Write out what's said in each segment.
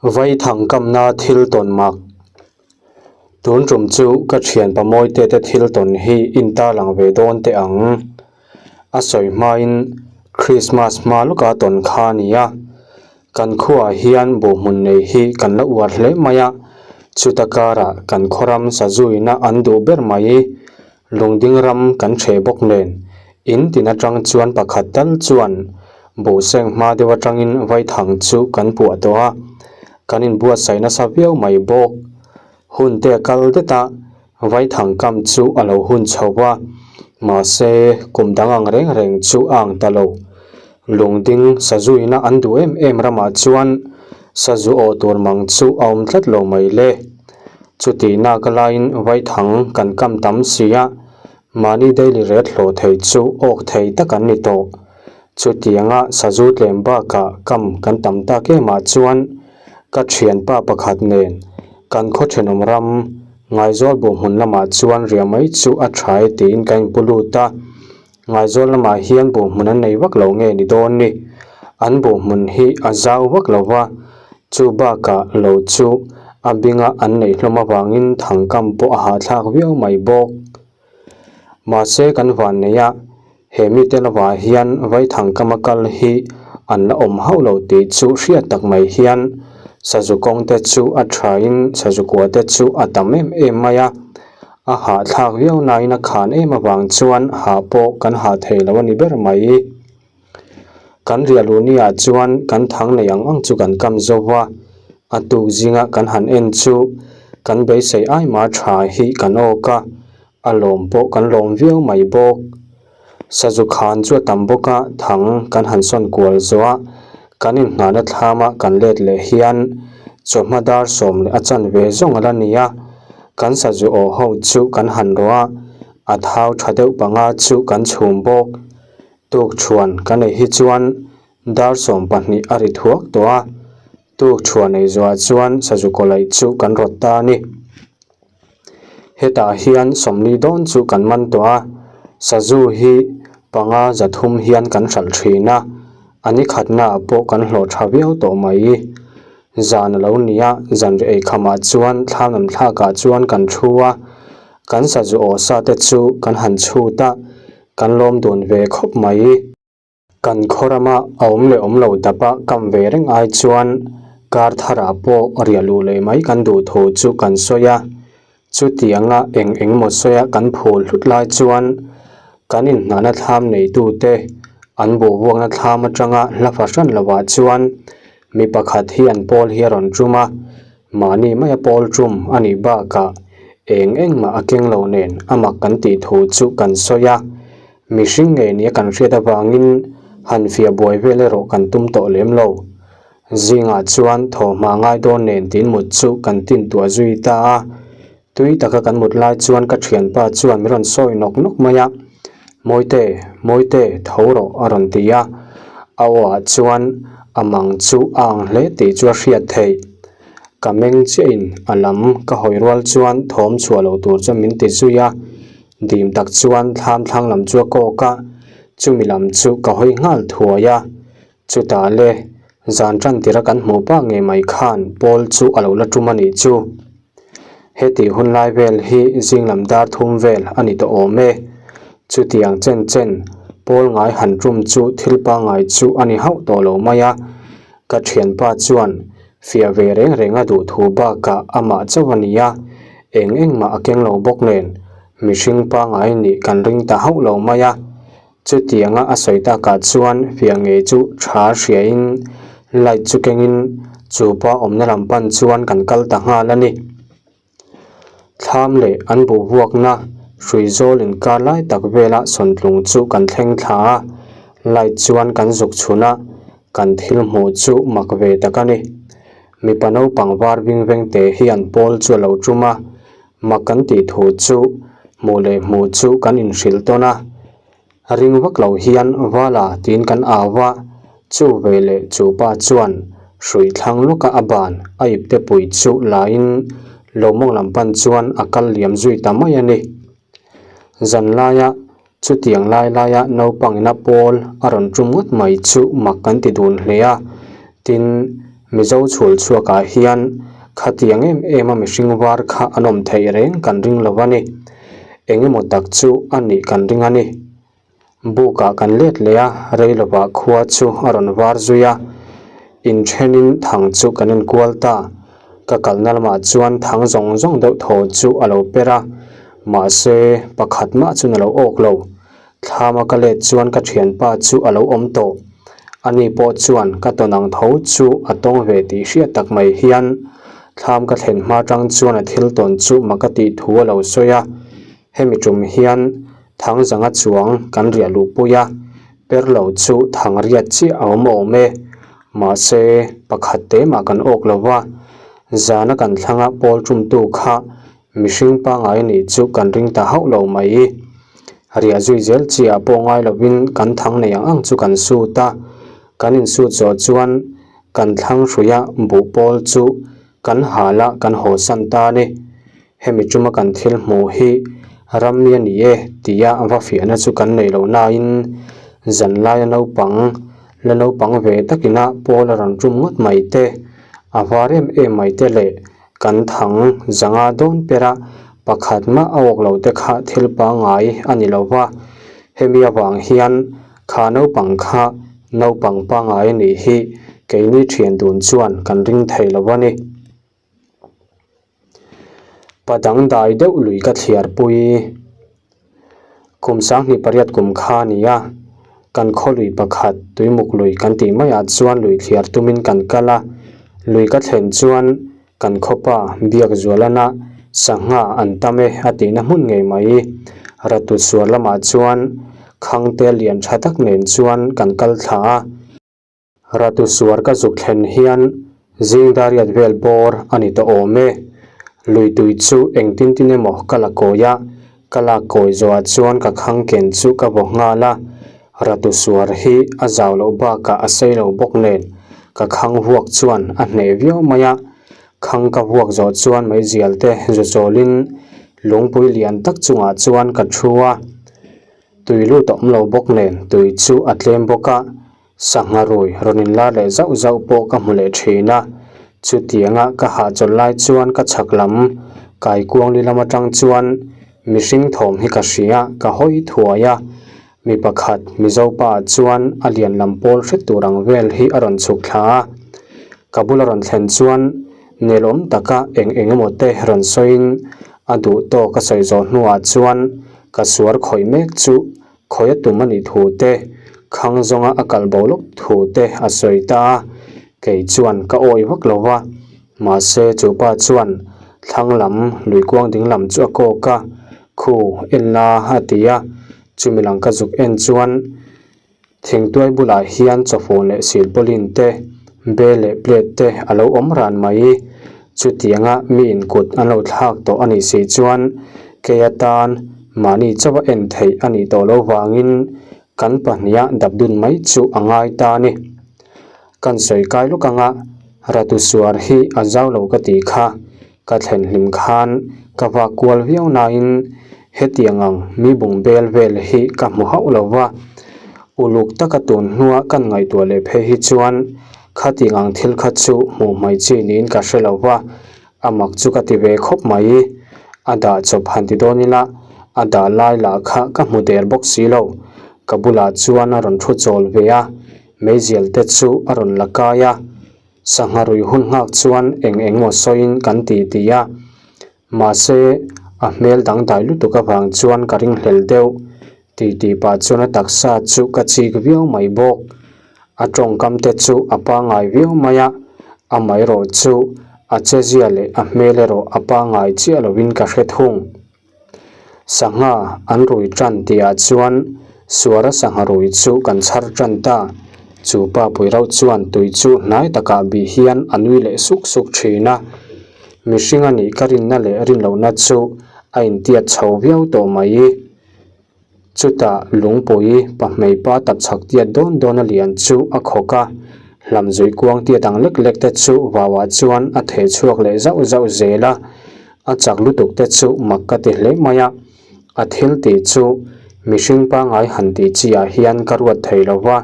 Vaithang kamna thil tawn mak. Tun tum chu ka thian pamawite te thil tawn hi in tarlang ve dawn teh ang. A sawi hmain Christmas hma lawka tawn kha a ni a. Kan khuaah hian buhhmun nei hi kan la uar hle mai a, chuta karah kan khawram sazuina an duh ber mai. Lungding ram kan hreh bawk nen, in tin atang chuan pakhat tal chuan buhseng hma deuh atangin vaithang chu kan puah tawh a, kan inbuatsaih nasa viau mai bawk. Hun te a kal det a, vaithang kam chu a lo hun chho va, mahse kum dang ang reng reng chu a ang ta lo. Lungding sazuina an duh em em ramah chuan sazu awh tur mang chu a awm tlat lo mai le. Chutih nak laiin vaithang kan kam tam si a, mahni daily rate hlawh thei chu awk thei tak an ni tawh. Chutianga sazu tlem bakah kam kan tam tak emah chuan ka thianpa pakhat nen kan khaw thenawm ram Ngaizawl buhhmun lamah chuan riah mai chu a tha e tiin ka inpu lut a. Ngaizawl lamah hian buhhmun an nei vak lo nge ni dawn ni? An buhhmun hi a zau vak lo va, chu bakah lo chu a binga an neih hlawm avangin thangkam pawh a hahthlak viau mai bawk. Mahse kan van nei a, he mite lovah hian vaithangkam a kal hi an la awm hauh lo tih chu hriat tak mai hian sazu kawng te chu a thain sazu kua te chu a tam em em mai a. A hahthlak viau nain a khan em avang chuan hah pawh kan hah thei lo a ni ber mai. Kan riahluniah chuan kan thang nei ang ang chu kan kam zo va, a tuk zinga kan han en chu kan beisei ai mah tha hi kan awk a, a lawm pawh kan lawm viau mai bawk. Sazu khan chu a tam bawk a, thang kan han sawn kual zawh a, kan inhnahna thlama kan let leh hian chawhma dar sawm leh a chanve zawng a la ni a, kan sazu aw ho chu kan han rawh a, a thau tha deuh panga chu kan chhum bawk. Tuk chhuan kan ei hi chuan dar 12 a ri thuak tawh a, tuk chhuan ei zawhah chuan sazu kawlaih chu kan rawt ta a ni. Hetah hian 40 dawn chu kan man tawh a, sazu hi panga 300 hian kan hralh thin a, a ni khatnaah pawh kan hlawh tha viau tawh mai. Zan a lo ni a, zanri eikhamah chuan thlam lam thlakah chuan kan thu a, kan sazu aw sa te chu kan han chhut a, kan lawm dun ve khawp mai. Kan khaw rama a awm leh awm lo dapa kam ve reng ai chuan kar tharah pawh riah luh leh mai kan duh thu chu kan sawi a. Chutianga eng eng maw sawia kan phul hlut lai chuan kan inhnahna thlam neitute an buhvuakna thlam atanga hla fahran lovah chuan mi pakhat hi an pawl hi a rawn tum a, mahni maia pawl tum a nih bakah eng engmah a keng lo nen a mak kan tih thu chu kan sawi a. Mihring ngei nia kan hriat avangin han fiah buai vel erawh kan tum tawh lem lo. Zingah chuan thawhhma ngai dawn nen tiin mut chu kan tin tuah zui ta a. Tui taka kan mut lai chuan ka thianpa chuan min rawn sawi nawk nawk mai a, Mawite, Mawite, tho rawh a rawn ti a. A aw ah chuan a mang chu a ang hle tih chu a hriat theih. Ka meng chiahin a lam ka hawi rual chuan thawm chhuah lo tur chuan min ti zui a. Dim tak chuan thlam thlang lam chu a kawk a, chumi lam chu ka hawi nghal thuai a. Chutah le, zan tan tira kan hmuh pah ngei mai khan Paul chu a lo la tum a nih chu. Heti hun lai vel hi zing lam dar thum vel a ni tawh awm e. Chutiang chen chen Paul ngai han tum chu thil pangngai chu a ni hauh tawh lo mai a. Ka thianpa chuan fiah ve reng reng a duh thu bakah amah chauh a ni a, eng engmah a keng lo bawk nen mihring pangngai nih kan ring ta hauh lo mai a. Chutianga a sawi takah chuan fiah ngei chu tha hriain light chu kengin chupa awmna lam pan chuan kan kal ta nghal a ni. Thlam leh an buhvuakna hrui zawl inkar lai tak vela sawntlung chu kan thleng thla a, light chuan kan zuk chhun a, kan thil hmuh chu mak ve tak a ni. Mipa naupang var ving veng te hian pawl chu a lo tum a, mak kan tih thu chu hmuh leh hmuh chu kan inhrilh tawn a. Ring vak lo hian Vala tiin kan au a, chu ve leh chu pa chuan hrui thlang lawka a ban a ipte pui chu lain lo mawng lam pan chuan a kal liam zui ta mai a ni. Zan laia chutiang lai laia naupangina pawl a rawn tum ngawt mai chu mak kan ti dun hle a, tin. Mizo chhul chhuakah hian khatiang em em a mihring var kha an awm theih reng kan ring lo a ni. Eng emaw tak chu a nih kan ring a ni. Bukah kan let leh a, rei lovah khua chu a rawn var zui a. Inthenin thang chu kan enkual ta. Ka kalna lamah chuan thang zawng zawng deuh thaw chu a lo per a, mahse pakhat mah chuan a lo awk lo. Thlama ka let chuan ka thianpa chu a lo awm tawh. Ani pawh chuan ka tawn ang tho chu a tawng ve tih hriat tak mai hian thlam ka thlen hma tang chuan a thil tawn chu mak a tih thu a lo sawi a. Hemi tum hian Thangzanga chuang kan riah luhpui a, per lo chu thang riat chiah a awm awm e. Mahse, pakhat te mah kan awk lo va, zana kan thlanga pawl tumtu kha mihring pangngai nih chu kan ring ta hauh lo mai. Riah zui zel chiah pawh ngai lovin kan thang nei ang ang chu kan sut a, kan insut zawh chuan kan thlang hruia buh pawl chu kan hal a kan hawsan ta a ni. Hemi tuma kan thil hmuh hi ram mi a ni e tia va fiahna chu kan neih loh nain zanlaia naupang la naupang ve takina pawl a rawn tum ngawt mai te, a var em em mai te leh kan thang zanga dawn pera pakhat mah a awk lo te kha thil pangngai a ni lo va. Hemi avang hian kha naupang kha naupang pangngai a nih hi keini thian dun chuan kan ring thei lo a ni. Pa dangdai deuh lui ka thliar pui. Kum sanghnih pariat kum kha a ni a, kan khaw lui pakhat tuimuk lui kan tih maiah chuan lui thliar tumin kan kal a, lui ka thlen chuan kan khawpa biak zualana sangha an tam e a tihna hmun ngei mai. Ratut suar lamah chuan khangte lian tha tak nen chuan kan kal thla a. Ratu suar ka zuk thlen hian zing dariat vel bawr a ni tawh awm e. Lui tui chu engtin tin emaw ka la kawi a, ka lak kawi zawhah chuan ka khang ken chu ka vaw nghal a. Ratu suar hi a zau loh bakah a sei lo bawk nen ka khang vuak chuan a hneh viau mai a. Khang ka vuak zawh chuan meizial te zu chawlin lungpui lian tak chungah chuan ka thu a. Tui lut a awm lo bawk nen tui chu a tlem bawk a. Sangha rui rawn inlar leh zauh zauh pawh ka hmu leh thin a, chutianga ka hahchawlh lai chuan ka chhak lam kaikuang li lam atang chuan mihring thawm hi ka hria, ka hawi thuai a, mi pakhat Mizo pa chuan a lian lam pawl hret tur ang vel hi a rawn chhuk thla a, ka bula rawn thlen chuan nelawm taka eng eng emaw te rawn sawiin a duh tawk a sawi zawh hnuah chuan ka suar khawih mek chu Khawi a tum a nih thu te, khang zawnga a kal bo lawk thu te a sawi ta a, kei chuan ka awi vak lo va. Mahse chu pa chuan thlang lam lui kuang ding lam chu a kawk a, Khu, en la a ti a, chumi lang ka zuk en chuan thingtuai bulah hian chawfun leh silpawlin te, be leh plate te a lo awm ran mai. Chutianga mi inkut an lo thlak tawh a nih si chuan kei atan mahni chauha en theih a nih tawh lo vangin kan pahniha dap dun mai chu a ngai ta a ni. Kan sawi kai lawk anga Ratu suar hi a zau lo ka tih kha ka thlen hlim khan ka vak kual viau nain hetiang ang mi bung bel vel hi ka hmu hauh lo va. Uluk taka tun hnua kan ngaihtuah leh phei hi chuan Khatiang ang thil kha chu hmuh hmai chi niin ka hre lo va, a mak chu ka ti ve khawp mai. A dah chawp han ti dawn ila, a dah lai lah kha ka hmu der bawk si lo. Ka bulah chuan a rawn thu chawl ve a, meizial te chu a rawn la kai a. Sangha rui hun nghak chuan eng eng maw sawiin kan ti ti a. Mahse, a hmel dangdai lutuk avang chuan ka ringhlel deuh. Titi pah chuan a taksa chu ka chik viau mai bawk. A tawngkam te chu a pangngai viau mai a, amaherawh chu a chezia leh a hmel erawh a pangngai chiah lovin ka hre thung. Sangha an rui tan tihah chuan Suara sangha rui chu kan chhar tan ta. Chu pa pui rauh chuan tui chu hnai takah bih hian a nui leh suk suk thin a. Mihring a nih ka rinna leh rinlohna chu a intiat chho viau tawh mai. Chutah lungpui pahmei pa tapchhak tiat dawn dawn a lian chu a khawk a, hlamzuih kuang tiat ang lek lek te chu vauah chuan a theh chhuak leh zauh zauh zel a, a chak lutuk te chu mak ka ti hle mai a. A thil tih chu mihring pangngai han tih chi ah hian ka ruat thei lo va.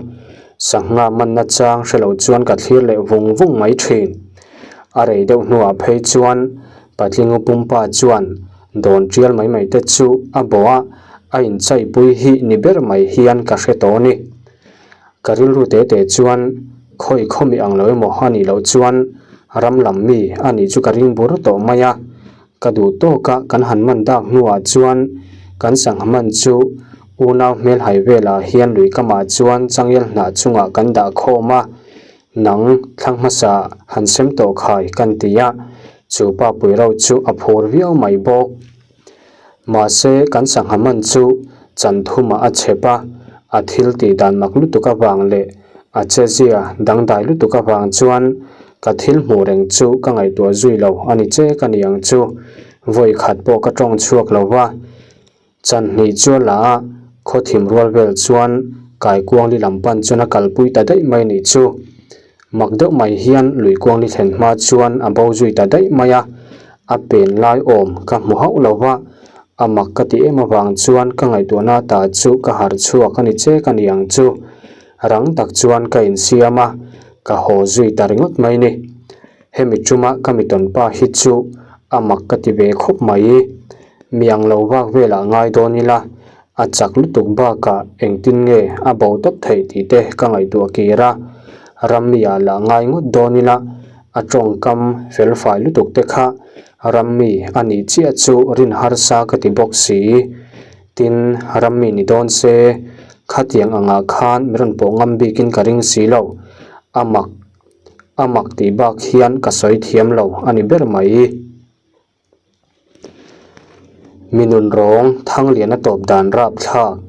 Sangha manna chang hre lo chuan ka thlir leh vung vung mai thin. A rei deuh hnuah phei chuan patling pumpa chuan dawn tial mai mai te chu a bawh a, a inchaipui hi ni ber mai hian ka hre tawh a ni. Ka rilru te te chuan khawi khawmi ang lo emaw a nih loh chuan ram lam mi a nih chu ka ring bur tawh mai a. Ka duh tawk a kan han man dak hnuah chuan kan sangha man chu unau hmelhai velah hian lui kamah chuan changel hnah chungah kan dah khawm a, nang thlang hmasa han sem tawh khai kan ti a, chu pa pui ro chu a phur viau mai bawk. Mahse, kan sangha man chu chan thumah a chhep a, a thil tih dan mak lutuk avang leh a chezia dangdai lutuk avang chuan ka thil hmuh reng chu ka ngaihtuah zui lo a ni che ka ni ang chu. Vawi khat pawh ka tawng chhuak lo va, chan hnih chu a la a, khaw thim rual vel chuan kaikuangli lam pan chuan a kalpui ta daih mai nih chu. Mak deuh mai hian lui kuangli thlen hma chuan a bo zui ta daih mai a, a pen lai awm ka hmu hauh lo va, a mak ka ti em avang chuan ka ngaihtuahna ta chu ka harh chhuak a ni che ka ni ang chu. Rang tak chuan ka insiam a, ka haw zui ta ringawt mai ni. Hemi tuma ka mitawn pa hi chu a mak ka ti ve khawp mai. Mi ang lo vak velah ngai dawn ila, A chak lutuk bakah engtin nge a bo tawp theih tih te ka ngaihtuah kir a, Rammi ah lah ngai ngawt dawn ila a tawngkam felfai lutuk te kha Rammi a nih chiah chu rin harsa ka ti bawk si. Tin, Rammi ni dawn se khatiang angah khan mi rawn pawh ngam bikin ka ring si lo, a mak a mak tih bak hian ka sawi thiam lo a ni ber mai. Mi nun rawng Thangliana tawp dan rap thlak.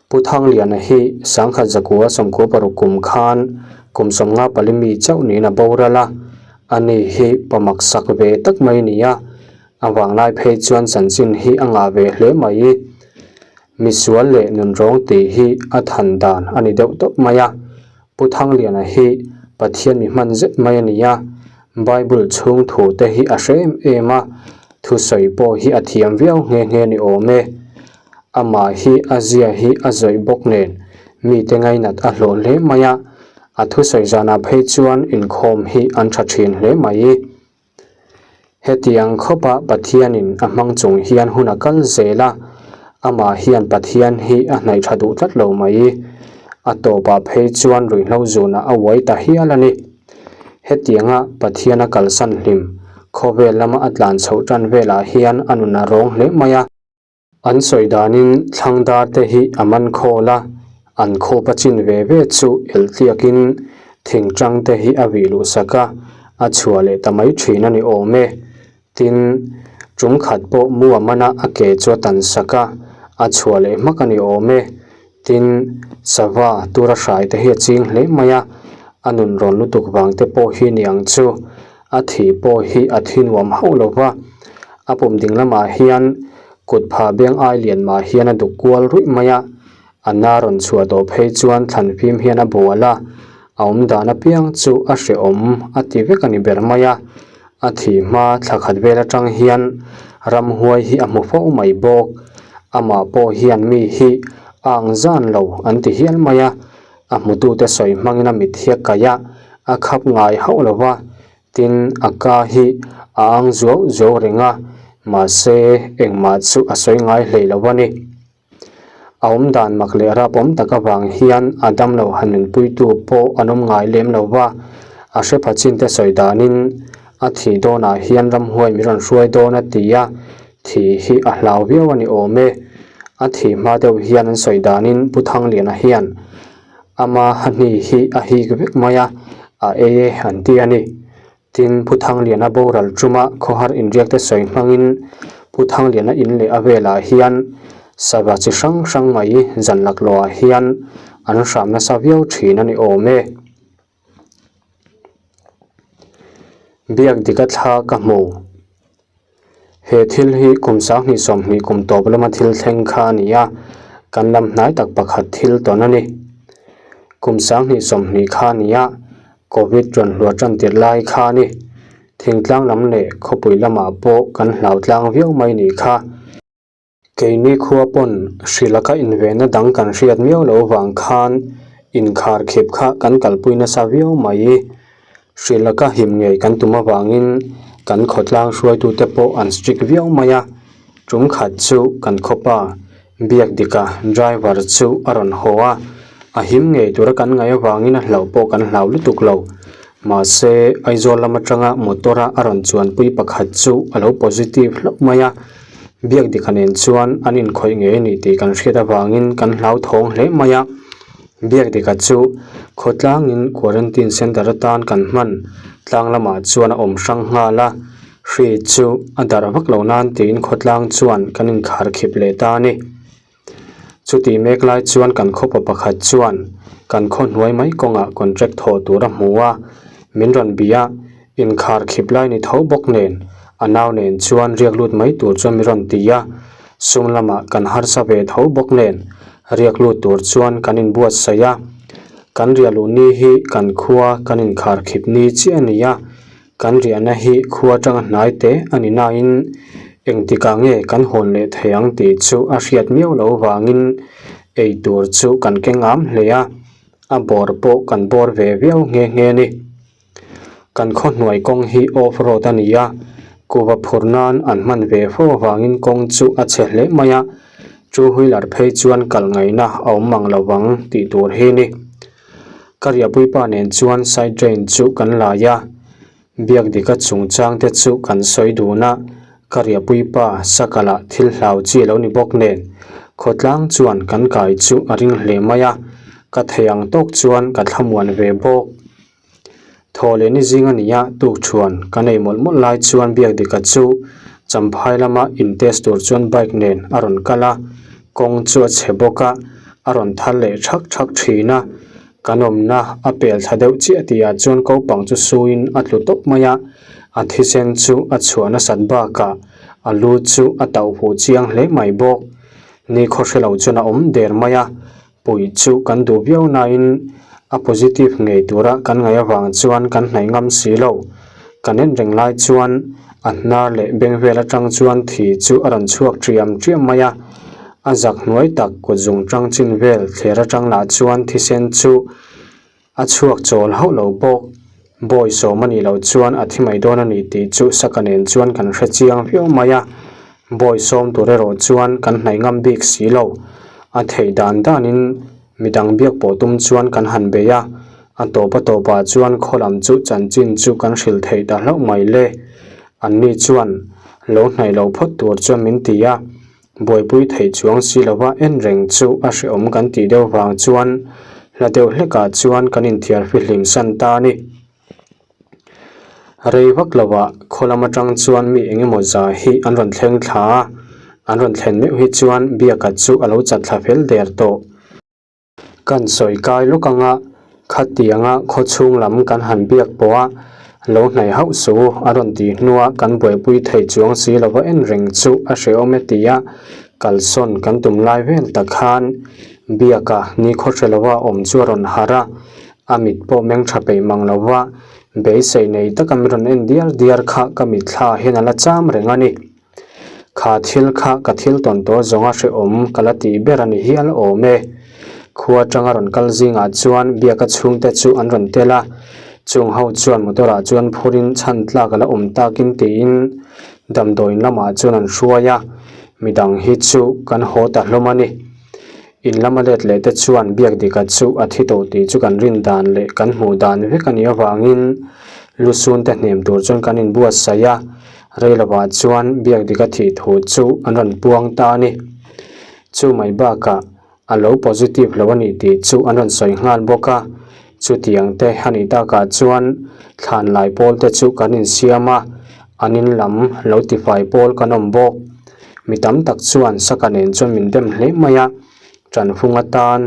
Pu Thangliana hi sangkhat zakua sawmkua paruk kum khan kum sawmnga pali mi chauh niin a boral a, ani hi pa maksak ve tak mai a ni a, a vanglai phei chuan chanchin hi a ngah ve hle mai. Misual leh nun rawng tih hi a than dan a ni deuh tawp mai a. Pu Thangliana hi Pathian mi hman zet mai a ni a, Bible chhung thu te hi a hre em em a, thusawi pawh hi a thiam viau nghe nghe ni awm e. Amah hi a zia hi a zawih bawk nen mite ngainat a hlawh hle mai a, a thusawi zanah phei chuan inkhawm hi an tha thin hle mai. Hetiang khawpa Pathianin a hmang chung hian hun a kal zel a, amah hian Pathian hi a hnaih tha duh tlat lo mai. A tawpah phei chuan ruihhlo zunah a uai ta hial a ni. Hetianga Pathian a kalsan hlim, khawvel lama a tlan chhoh tan velah hian a nun a rawng hle mai a. An sawi danin thlang dar te hi a man khawl a, an khup a chin ve ve chu eltliakin thingtang te hi a vih luh sak a, a chhuah leh ta mai thin a ni awm e. Tin, tum khat pawh mu a man a, a ke chu a tan sak a, a chhuah leh hmak a ni awm e. Tin, sava tura hrai te hi a ching hle mai a, a nun rawn lutuk vang te pawh hi ni ang chu. A thi pawh hi a thi nuam hauh lo va, a pum ding lamah hian kut phah beng ai lian mah hian a duk kual ruih mai a, a na rawn chhuah tawh phei chuan thlan fim hian a bual a, a awm dan apiang chu a hrehawm a ti vek a ni ber mai a, a thi hma thla khat vel atang hian ramhuai hi a hmu fo mai bawk, amah pawh hian mi hi a ang zan lo an ti hial mai a. A hmutute sawi hmangin a mit hi a kaih a, a khap ngai hauh lo va, tin a ka hi a ang zuau zuau reng a, mahse engmah chu a sawi ngai hlei lo a ni. A awm dan mak leh rapawm tak avang hian a damlo han nunpuitu pawh an awm ngai lem lo va, a hre pha chinte sawi danin a thih dawnah hian ramhuai min rawn hruai dawn a ti a, thih hi a hlau viau a ni awm e. A thih hma deuh hian an sawi danin Pu Thangliana hian ama hahni hi a hik vek mai a, a ei e an ti a ni. Tin, Pu Thangliana boral tuma khawhar inriakte sawi hmangin Pu Thangliana in leh a velah hian sava chi hrang hrang mai zan laklawhah hian an hram nasa viau thin a ni awm e. Biak dika thla ka hmu. He thil hi kum sanghnih 20 kum tawp lama thil thleng kha a ni a, kan lam hnai tak pakhat thil tawn a ni. Kum sanghnih 20 kha a ni a, Covid rawn hluah tan tirh lai kha a ni. Thingtlang lam leh khawpui lamah pawh kan hlau tlang viau mai nih kha. Keini khua pawn hrilh a ka invenna dang kan hriat miau lo vang khan. Inkharkhip kha kan kalpui nasa viau mai. Hrilh laka him ngei kan tum avangin kan khawtlang hruaitute pawh an strict viau mai a. Tum khat chu kan khawpa Biakdika driver chu a rawn haw a, a him ngei tura kan ngaih avangin a hlauh pawh kan hlau lutuk lo. Mahse, Aizawl lam atanga motor-a a rawn chuanpui pakhat chu a lo positive hlauh mai a, Biakdika nen chuan an inkhawih ngei a ni tih kan hriat avangin kan hlauthawng hle mai a. Biakdika chu khawtlangin quarantine centre atan kan hman tlang lamah chuan a awm hrang nghal a, hri chu a darh vak lo nan tiin khawtlang chuan kan inkhar khip leh ta a ni. Chutih mek lai chuan kan khawpa pakhat chuan kan khaw hnuai mai kawngah contract thawh tur a hmu a, min rawn bih a, inkhar khip lai ni tho bawk nen a nau nen chuan riak lut mai tur chuan min rawn ti a, sum lamah kan harsa ve tho bawk nen riak lut tur chuan kan inbuatsaih a, kan riah luh ni hi kan khua kan inkhar khip ni chiah a ni a. Kan riahna hi khua atanga hnai te a ni nain engtikah nge kan hawn leh thei ang tih chu a hriat miau loh vangin ei tur chu kan keng am hle a, a bawr pawh kan bawr ve viau nghe nghe a ni. Kan khaw hnuai kawng hi off road a ni a, kuva phur nan an hman ve fo avangin kawng chu a chhe hle mai a, two wheeler phei chuan kal ngaihna a awm mang lo vang tih tur hi a ni. Ka riahpuipa nen chuan side drain chu kan lai a, Biakdika chungchang te chu kan sawi dun a, ka riahpuipa sakala thil hlau chi a lo ni bawk nen khawtlang chuan kan kai chu a ring hle mai a, ka thei ang tawk chuan ka thlamuan ve bawk. Thaw leh ni zing a ni a, tukṭhuan ka nei mawlh mawlh lai chuan Biakdika chu Champhai lama in test tur chuan bike nen a rawn kal a, kawng chu a chhe bawk a, a rawn thal leh thak thak thin a, kan awmna a pel thla deuh chiah tihah chuan kopang chu suiin a tlu tawp mai a, a thisen chu a chhuah nasat bakah a lu chu a tauh huh chiang hle mai bawk. Ni khaw hre lo chuan a awm der mai a, Puih chu kan duh viau nain a positive ngei tura kan ngaih avang chuan kan hnaih ngam si lo. Kan en reng lai chuan a hnar leh beng vel atang chuan thi chu a rawn chhuak ṭiam ṭiam mai a. A zak hnuai tak kut zung ṭang chin vel thler atang lah chuan thisen chu A chhuak chawl hauh lo bawk. Bawi sawm a nih loh chuan a thi mai dawn a ni tih chu Saka nen chuan kan hre chiang viau mai a. Bawi sawm tur erawh chuan kan hnaih ngam bik si lo. A theih dan danin midang biak pawh tum chuan kan han bei a. A tawp a tawpah chuan khaw lam chu chanchin chu kan hrilh theih ta hlauh mai le. Anni chuan lo hnaih lo phawt tur chuan min ti a. Buaipui theih chuang si lova en reng chu a hrehawm kan tih deuh vang chuan hla deuh hlekah chuan kan inthiar fihlim san ta a ni. Rei vak lovah khaw lam atang chuan mi eng emaw za hi an rawn thleng thla a, an rawn thlen meuh hi chuan Biaka chu a lo chat thla fel der tawh. Kan sawi kai lawk anga khatianga khaw chhung lam kan han biak pawh a lo hnaih hauh suh u a rawn tih hnua kan buaipui thei chuang si lova en reng chu a hrehawm e tia kalsawn kan tum lai vel tak khan Biaka ni khaw hre lova awm chu a rawn harh a, a mit pawh meng tha peih mang lova beisei nei taka min rawn en diar diar kha ka mitthla hian a la cham reng a ni. Kha thil kha ka thil tawn tawh zawnga hrehawm ka la tih ber a ni hial awm e. Khua atanga rawn kal zingah chuan Biaka chhungte chu an rawn tel a, chung ho chuan motor ah chuan phurin chhan tlak a la awm takin tiin damdawiin lamah chuan an hruai a, midang hi chu kan haw ta hlawm a ni. In lama let leh te chuan biak dika chu a thi tawh tih chu kan rin dan leh kan hmuh dan vek a nih avangin lusun te hnem tur chuan kan inbuatsaih a, rei lovah chuan biak dika thih thu chu an rawn puang ta a ni. Chu mai bakah a lo positive lo a ni tih chu an rawn sawi nghal bawk a, chutiang te a nih takah chuan thlan lai pawl te chu kan insiam a, an in lam lo tifai pawl kan awm bawk. Mi tam tak chuan Saka nen chuan min dem hle mai a, Tanfung atan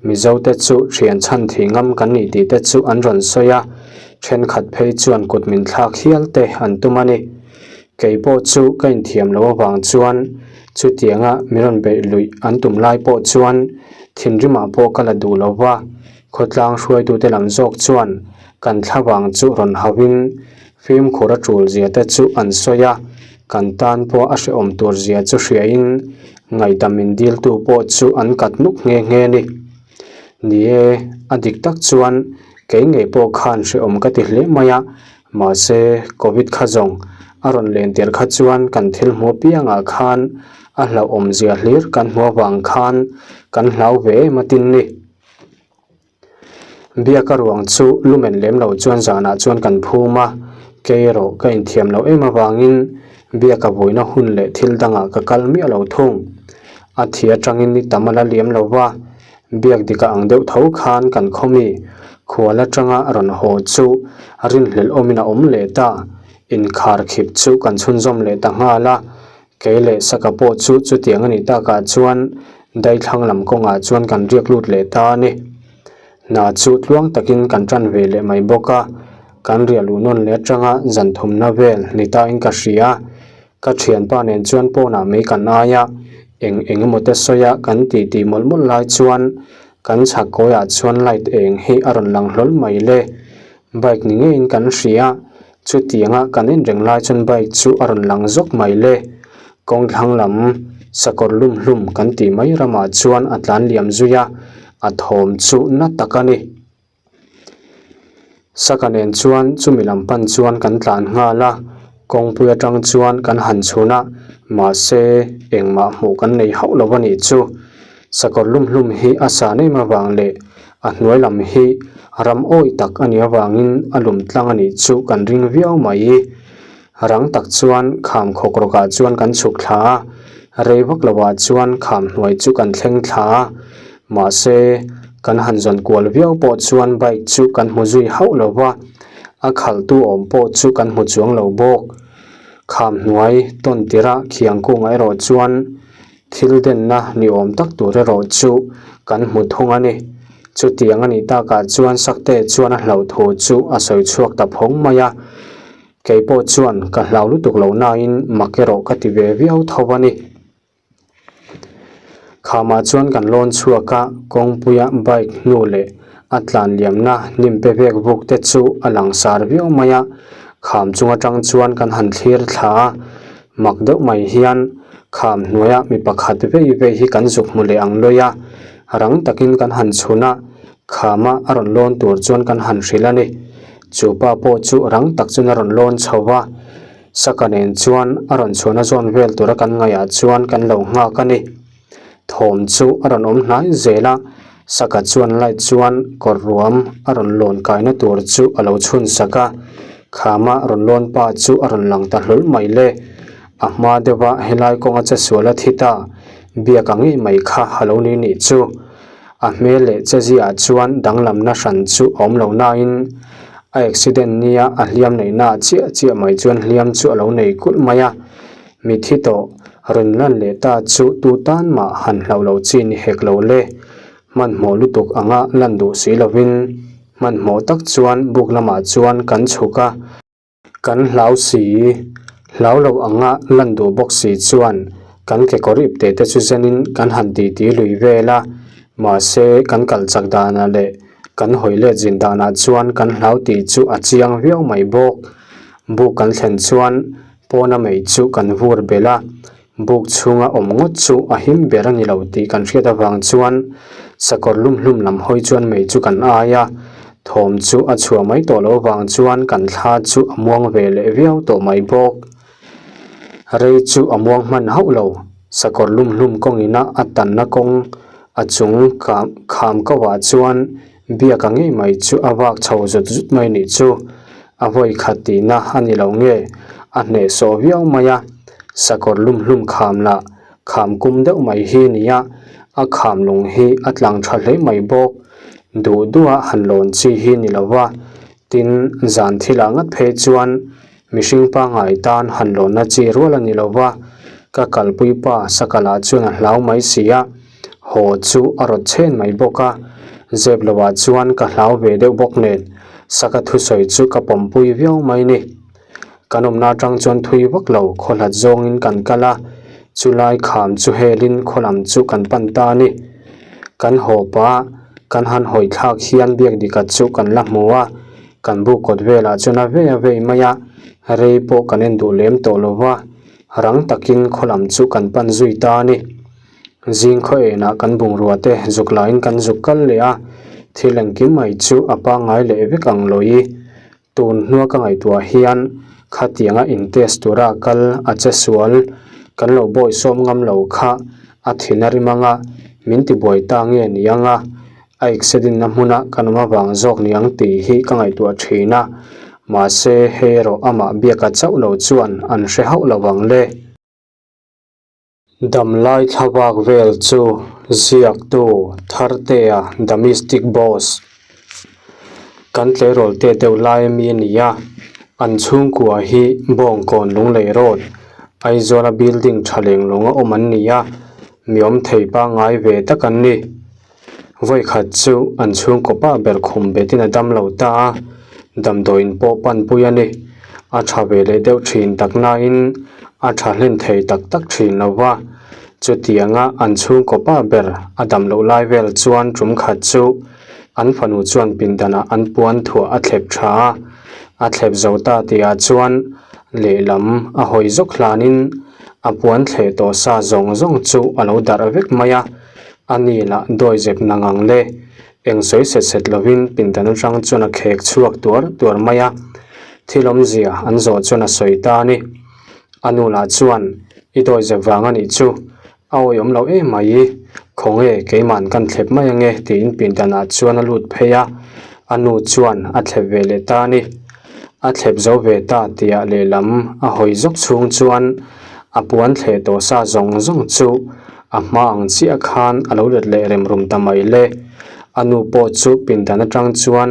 Mizote chu thian chhan thih ngam kan nih tih te chu an rawn sawi a, thenkhat phei chuan kut min thlak hial te an tum a ni. Kei pawh chu ka inthiam loh avang chuan chutianga min rawn beih luih an tum lai pawh chuan thinrimah pawh ka la duh lo va, khawtlang hruaitute lam zawk chuan kan thlavang chu rawn hauhin Fimkhur a tul zia te chu an sawi a, kan tan pawh a hrehawm tur zia chu hriain ngaihdam in diltu pawh chu an kat nuk nghe nghe a ni. Ni e, a dik tak chuan kei ngei pawh khan hrehawm ka ti hle mai a, mahse Covid kha zawng a rawn len tir kha chuan kan thil hmu apiangah khan a hlauhawm zia hlir kan hmu avang khan kan hlau ve em atin ni. Biaka ruang chu lumen lem lo chuan zanah chuan kan phum a, kei erawh ka inthiam loh em avangin Biaka vawiina hun leh thil dangah ka kal miah lo thung. A thi atangin ni tam a la liam lo va, Biak dika ang deuh tho khan kan khawmi khual atanga rawn haw chu rinhlelh awmin a awm leh ta, inkhar khip chu kan chhunzawm leh ta nghal a, Kei leh Saka pawh chu chutiang a nih takah chuan daithlang lam kawngah chuan kan riak lut leh ta a ni. Hna chu tluang takin kan tan ve leh mai bawk a, kan riah luh nawn leh atanga zan thumna vel ni tain ka hria. Ka thianpa nen chuan pawnah mai kan ai a, eng eng emaw te sawi a kan titi mawlh mawlh lai chuan kan chhak kawiah chuan light eng hi a rawn lang hlawl mai le. Bike ni ngeiin kan hria, Chutianga kan en reng lai chuan bike chu a rawn lang zawk mai le. Kawng thlang lam sakawr lum hlum kan tih mai ramah chuan a tlan liam zui a, a thawm chu na tak a ni. Saka nen chuan chumi lam pan chuan kan tlan nghal a, kawngpui atang chuan kan han chhun a, mahse engmah hmuh kan nei hauh lo a nih chu. Sakawr lum hlum hi a san em avang leh a hnuai lam hi ram awih tak a nih avangin a lum tlang a nih chu kan ring viau mai. Rang tak chuan kham khawk rawkah chuan kan chhuk thla a, rei vak lovah chuan kham hnuai chu kan thleng thla a, mahse kan han zawn kual viau pawh chuan bike chu kan hmu zui hauh lo va, a khalhtu awm pawh chu kan hmu chuang lo bawk. Kham hnuai tawn tirh khiang kungah erawh chuan Thil denna ni awm tak tur erawh chu kan hmu thung a ni. Chutiang a nih takah chuan Sakte chuan a hlauh thu chu a sawi chhuak ta phawng mai a. Kei pawh chuan ka hlau lutuk lo nain mak erawh ka ti ve viau tho a ni. Khamah chuan kan lawn chhuak a, kawngpuia bike hnu leh a tlan liamna hnim pe vek vuk te chu a langsar viau mai a. Kham chung atang chuan kan han thlir thla a, Mak deuh mai hian kham hnuaia mi pakhat vei vei hi kan zuk hmu leh ang lawi a, rang takin kan han chhun a, khama a rawn lawn tur chuan kan han hrilh a ni. Chu pa pawh chu rang tak chuan a rawn lawn chho va, Saka nen chuan a rawn chhuahna zawn vel tura kan ngaihah chuan kan lo nghak a ni. Thawm chu a rawn awm hnai zel a, Saka chuan light chuan kawr ruam a rawn lawn kaina tur chu a lo chhun sak a, khama rawn lawn pa chu a rawn lang ta hlawl mai le. A hma deuha helai kawnga che sual a thi ta, biak ang ngei mai kha a lo ni nih chu. A hmel leh che ziah chuan danglamna hran chu a awm lo nain a accident nia a hliam neihna chiah chiah mai chuan hliam chu a lo nei kulh mai a. Mithi tawh rawn lan leh ta chu tu tan mah han hlauh loh chi ni hek lo le. Hmanhmawh lutuk anga lan duh si lovin hmanhmawh tak chuan buk lamah chuan kan chhuk a. Kan hlau si, hlau lo anga lan duh bawk si chuan kan kekawr ipte te chu zenin kan han titi lui vel a, mahse kan kal chak danah leh kan hawi let zin danah chuan kan hlau tih chu a chiang viau mai bawk. Buk kan thlen chuan Pawna mei chu kan vur belh a, buk chhunga awm ngawt chu a him ber a ni lo tih kan hriat avang chuan sakawr lum hlum lam hawi chuan mei chu kan ai a, thawm chu a chhuah mai tawh loh avang chuan kan thla chu a muang ve leh viau tawh mai bawk. Rei chu a muang hman hauh lo, sakawr lum hlum kawngina a tanna kawng a chung kham ko ah chuan Biaka ngei mai chu a vak chho zut zut mai nih chu a vawi khat tihna a ni lo nge a hnehsawh viau mai a, sakawr lum hlum kham lah kham kum deuh mai hi nia a kham lung hi a tlang tha hle mai bawk duh duh a han lawn chi hi ni lo va tin zan thilah ngat phei chuan mihring pangngai tan han lawnna chi rual a ni lo va ka kalpui pa sakalah chuan a hlau mai si a. Haw chu a rawt chhen mai bawk a, zep lohah chuan ka hlau ve deuh bawk nen Saka thusawi chu ka pawmpui viau mai ni. Kan awmna atang chuan thui vak lo khaw hlat zawngin kan kal a, chulai kham chu helin khaw lam chu kan pan ta a ni. Kan haw pah kan han hawi thlak hian biak dikhat chu kan la hmu a, kan buk kawt velah chuan a vei a vei mai a, rei pawh kan en duh lem tawh lo va, rang takin khaw lam chu kan pan zui ta a ni. Zing khaw enah kan bungrua te zuk laiin kan zuk kal leh a, thil engkim mai chu a pangngai leh vek ang lawi. Tun hnua ka ngaihtuah hian khatianga in test tura kal a che sual kan lo bawisawm ngam lo kha a thin a rim anga min tibuai ta nge ni anga a accident na hmuna kan awm avang zawk ni ang tih hi ka ngaihtuah thin a, mahse hei erawh amah biaka chauh lo chuan an hre hauh lo vang le. Damlai thlavak vel chu ziaktu Thartea The Mystic Boss kan tleirawl te deuh lai ami a ni a, an chhungkua hi Bawngkawn Lunglei Road, Aizawla building tha leng lawng a awm an ni a, mi awm thei pangngai ve tak an ni. Vawikhat chu an chhungkaw pa ber khum betin a dam lo ta a, damdawiin pawh panpui a ni. A tha ve leh deuh thin tak nain a tha hlen thei tak tak thin lo va. Chutianga an chhungkaw pa ber a dam loh lai vel chuan tum khat chu an fanu chuan pindanah an puan thuah a thlep tha a, a thlep zo ta tihah chuan lehlam a hawi zawk hlanin a puan thleh tawh sa zawng zawng chu a lo darh vek mai a. A ni lah dawi zep na ngang le. Eng sawi set set lovin pindan atang chuan a khek chhuak tuar tuar mai a. Thil awmzia an zawh chuan a sawi ta a ni. A nu lah chuan, I dawi zep vang a nih chu. A awihawm loh em mai. Khawnge keima'n kan thlep mai ange tiin pindanah chuan a lut phei a. A nu chuan a thlep ve leh ta a ni. A thlep zo ve ta tihah lehlam a hawi zawk chhung chuan a puan thleh tawh sa zawng zawng chu A hma ang chiah khan a lo let leh rem rum ta mai le. A nu pawh chu pindan atang chuan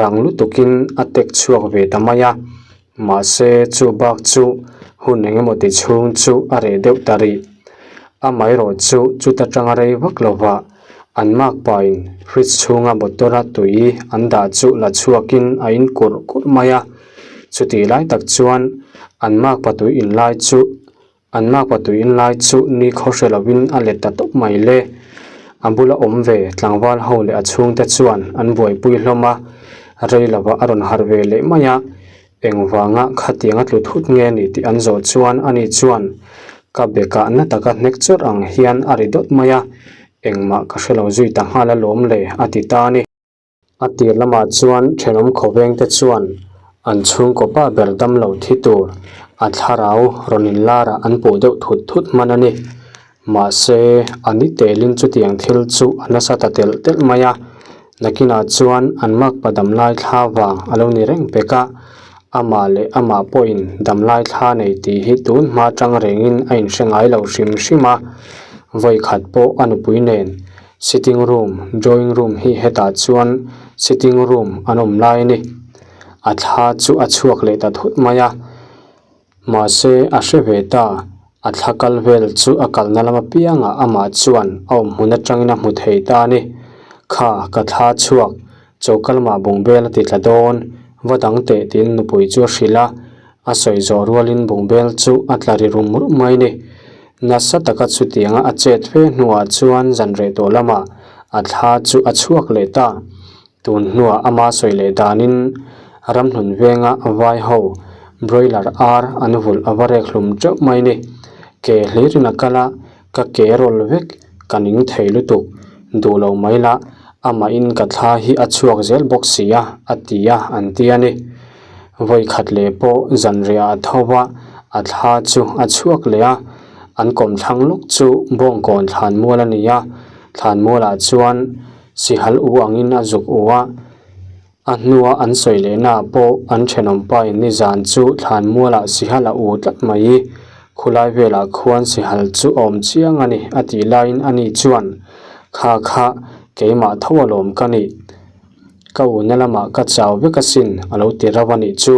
rang lutukin a tek chhuak ve ta mai a. Mahse chu bak chu hun eng emaw ti chhung chu a reh deuh ta rih. Amaherawh chu chuta tanga rei vak lova an makpain fridge chhunga bottle a tui an dah chu la chhuakin a in kurh kurh mai a. Chutih lai tak chuan an makpa tui in lai chu An makpa tuiin lai chu ni khaw hre lovin a let ta tawp mai le. A bula awm ve tlangval ho leh a chhungte chuan an buaipui hlawm a, rei lovah a rawn harh ve leh mai a. Engvanga khatiang a tlu thut nge ni tih an zawh chuan ani chuan ka bekah na taka hnek chawrh ang hian a ri dawt mai a, engmah ka hre lo zui ta nghal alawm le a ti ta a ni. A tir lamah chuan thenawm khawvengte chuan an chhungkaw pa ber dam lo thi tur a thlarau rawn inlarah an puh deuh thut thut hman a ni. Mahse, a ni telin chutiang thil chu a nasa ta telh telh mai a, nakinah chuan an makpa damlai thla vang a lo ni reng pek a, amah leh amah pawhin damlai thla nei tih hi tun hma tang rengin a inhre ngai lo hrim hrim a, vawikhat pawh a nupui nen Sitting room, drawing room hi hetah chuan sitting room an awm lai a ni. A thla chu a chhuak leh ta thut mai a, mahse a hre ve ta, a thla kal vel chu a kalna lam apiangah amah chuan a awm hmun atangin a hmu thei ta a ni. Kha ka thla chhuak, choka lamah bungbel a ti tla dawn, va dang teh tiin nupui chu a hrilh a, a sawi zawh rualin bungbel chu a tla ri rum rum mai a ni. Nasa taka chutianga a chet fe hnuah chuan zanreh tawh lamah a thla chu a chhuak leh ta. Tun hnuah ama sawi leh danin ramhlun venga vai ho broiler ar an vulh a va rek hlum teuh mai ni. Ke hlirin a kal a, ka ke rawl vek ka ning thei lutuk. Duh lo mai la, amahin ka thla hi a chhuak zel bawk si a, a ti a, an ti a ni. Vawi khat leh pawh zanriah a tho va, a thla chu a chhuak leh a, an kawmthlang lawk chu Bawngkawn thlanmual a ni a, thlanmualah chuan sihal u angin a zuk u a, a hnua an sawi lehnaah pawh an thenawmpain nizan chu thlanmualah sihal a u tlat mai i, khulai velah khuan sihal chu a awm chiang a ni a tih laiin ani chuan, Kha kha, keimah tho alawm ka nih. Ka una lamah ka chau vek asin a lo ti rauh a nih chu.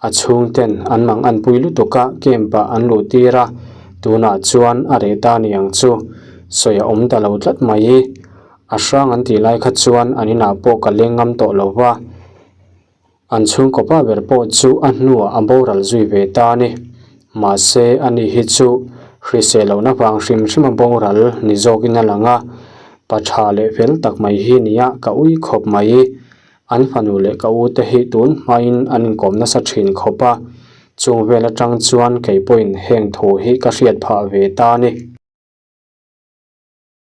A chhungten an mang an pui lutuk a camp ah an luh tir a, tunah chuan a reh ta ni ang chu. Sawi a awm ta lo tlat mai i. A hrang an tih lai kha chuan an inah pawh ka leng ngam tawh lo va. An chhungkaw pa ber pawh chu a hnuah a boral zui ve ta a ni. Mahse ani hi chu hrisel lohna vang hrim hrim a boral ni zawkin a lang a, pa tha leh fel tak mai hi nia ka ui khawp mai. An fanu leh ka u te hi tun hmain an inkawm nasa thin khawp a, chung vel atang chuan kei pawhin heng thu hi ka hriat phah ve ta a ni.